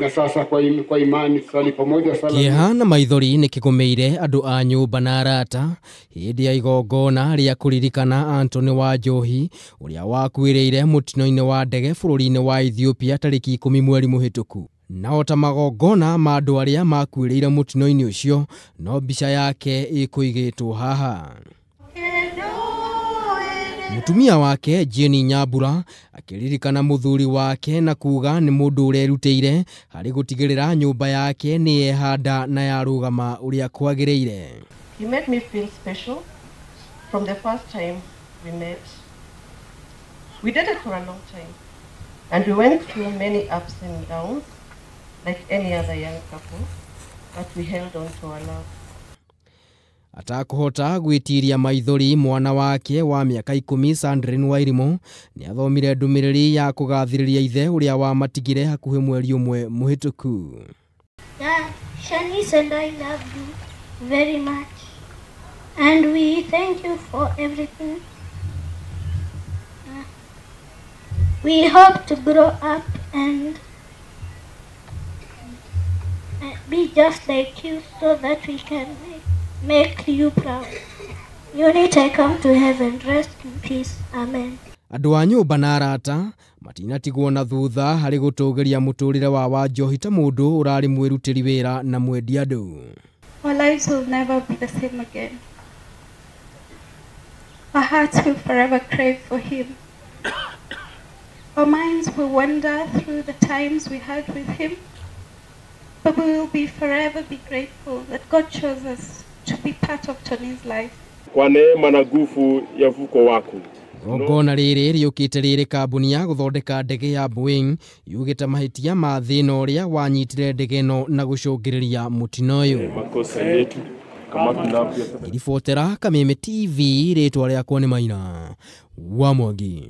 Na sasa kwa imani tusali pamoja sala. Kĩeha na maithori nĩ kĩgũmĩire andũ a nyũmba na arata hĩndĩ ya igongona rĩa kũririkana Anthony Wanjohi ũrĩa wakuĩrĩire mũtino-inĩ wa ndege bũrũri-inĩ wa Ethiopia tarĩki 10 mweri mũhĩtũku. Na ota magongona ma andũ arĩa makuĩrĩire mũtino-inĩ ũcio, no mbica yake ĩkũigĩtwo haha. Mũtumia wake Jane Nyambura akĩririkana mũthuri wake na kuga nĩ mũndũ ũrerutĩire harĩ gũtigĩrĩra nyũmba yake nĩ yehanda na yarũgama ũrĩa kwagĩrĩire. He made me feel special from the first time we met. We dated for a long time and we went through many ups and downs like any other young couple, but we held on to our love. Atakũhota gwĩtiria maithori, mwana wake wa mĩaka 10 Sandrine Wairimu nĩathomire ndũmĩrĩri ya kũgathĩrĩria ithe ũrĩa wamatigire hakuhĩ mweri ũmwe mũhĩtũku. Dad, Shanice and I love you very much and we thank you for everything. We hope to grow up and be just like you so that we can make you proud. Unit, I come to heaven, rest in peace. Amen. Andũ a nyũmba na arata matinatigwo na thutha harĩ gũtũgĩria mũtũrĩre wa Wanjohi ta mũndũ ũrarĩ mwĩrutĩri wĩra na mwendi andũ. Our lives will never be the same again. Our hearts will forever crave for him. Our minds will wander through the times we had with him, but we will be forever be grateful that God chose us to be part of Tony's life. Kwa neema na nguvu ya ufufuko wako. Igongona rĩrĩ rĩũkĩte rĩrĩ kambuni ya gũthondeka ndege ya Boeing yugĩte mahĩtia ma thĩna ũrĩa wanyitire ndege ĩno na gũcũngĩrĩria mũtino ũyũ. Makosa yetu kama tunavyo. Ngiribotera Kameme TV, rĩtwa rĩakwa nĩ Maina wa Mwangi.